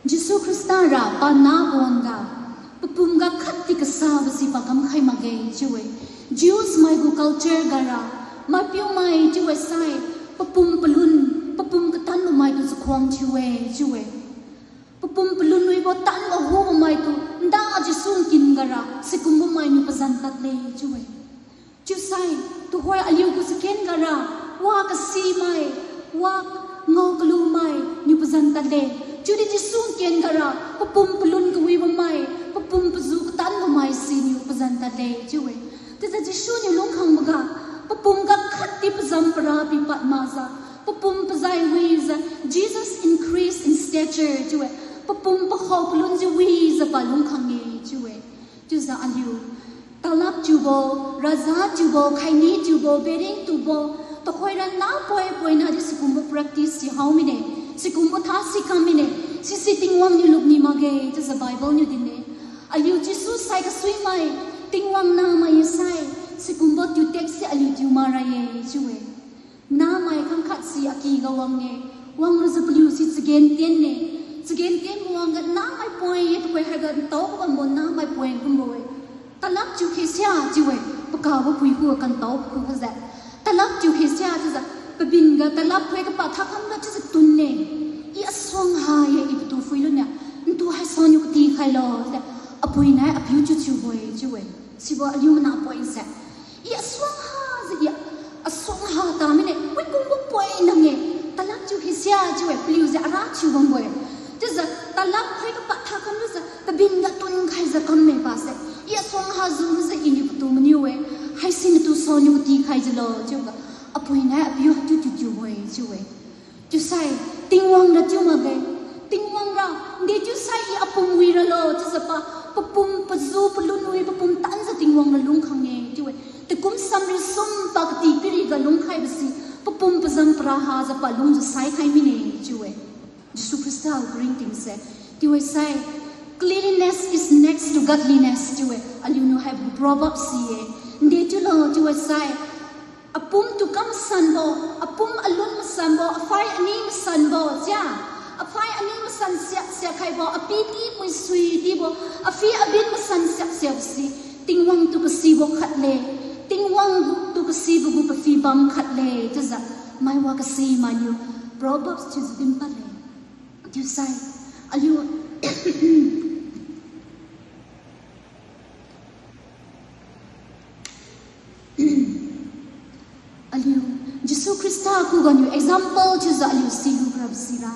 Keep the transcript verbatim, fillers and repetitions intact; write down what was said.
Jesu Khrista ra pana wan-ga, papum ga khatdi kasabo si pa kamkhai makge chiu-e. Jews mai gu culture ga ra, maipiumai chiu-e sai, papum palun, papum katanbo maitu chakhuang thiu-e chiu-e. Papum palun wibo tanbo hubo maitu, nda Jesu nkin ga ra, sikumbo mainiu pazan tadle chiu-e. Chiusai, tuhoi aliu gu chaken ga ra, wa kasi mai, wa ngao kalu mainiu pazan tadle. Chiudi Jesu nken ga ra, papum palun kawibo mai, papum pazu katanbo mai siniu pazan tadle chiu-e. Chiujiu Jesu niu lungkhangboga, papum ga khatdi pazam para pipad makjiu, papum pazai wijiu, Jesus increased in stature chiu-e. Papum pakhao palunjiu wijiu pa lungkhang-e chiu-e. Chiujiu aliu, talap thiubo, raja thiubo, khaini thiubo, bearing thiubo, tuhoi ra napoi-poina di sikumbo practice si hao mine, sikumbo tha si kam mine, sisi Tingwang niu lukni makge chiujiu Bible niu din-e. Aliu Jesu sai kasui mai, Tingwang namai-e sai, sikumbo tiu text si aliu tiu mak ra-e chiu-e. Namai khangkhat si aky ga wang-e, wanglujiu paliu si chagen tien-e, chagen tien wangga namai poi-e, tuhoi haiga ntao kabambo namai poi kumbo-e. Talap thiu khe sia chiu-e, pakabo pui khuga kantao pakhu khajiu. Talap thiu khe sia chiujiu, pabin ga talap khoi kapa tha kamga chiujiu tun-e. I asuang ha-e, i patu phuilu nia, ntu hai saniu kati khailo jiu, apui nai apiu chiu thiubo-e chiu-e. Sibo aliu mana poi se. I asuang hajiu, i asuang ha ta mine, wi kumbo poi nang-e, talap thiu khe sia chiu-e, paliu jiu ara thiu bambo-e. Chiujiu talap khoi kapa tha kamlujiu, pabin ga tun khaijiu kamme pase. I asuang ha jujiu iniu patu maniu-e, haisi natu saniu kati khaijiulo chiuga, apui nai apiu hatu tiu tiu-e chiu-e. Chiusai, Tingwang ra tiu makge, Tingwang ra, nde chiusai i apum wi ralo chiujiu pa, papum pazu palun wi papum tanjiu Tingwang ra lungkhang-e chiu-e. Takum samri sum pa kati piri ga lungkhaibo si, papum pazam para hajiu pa lungjiu saikhai mine chiu-e. Jesu Khrista gu ringting se, chiu-e sai, cleanliness is next to godliness chiu-e. Aliuniu haibo Proverbs si-e. Nde chiulo chiu-e sai, apum tu kam masanbo, apum alun masanbo, aphai ani masanbo jia, aphai ani masan siak siak khaibo, api ti pui sui dibo, api abin masan siak siakbo si, Tingwang tu kasibo khatle, Tingwang tu kasibo gu papi bam khatle chiujiu, maiwa kasi mainiu Proverbs thiujiu din padle. Chiusai, aliu aliu, Jesu Khrista khuganiu example thiujiu aliu silu rabo sira,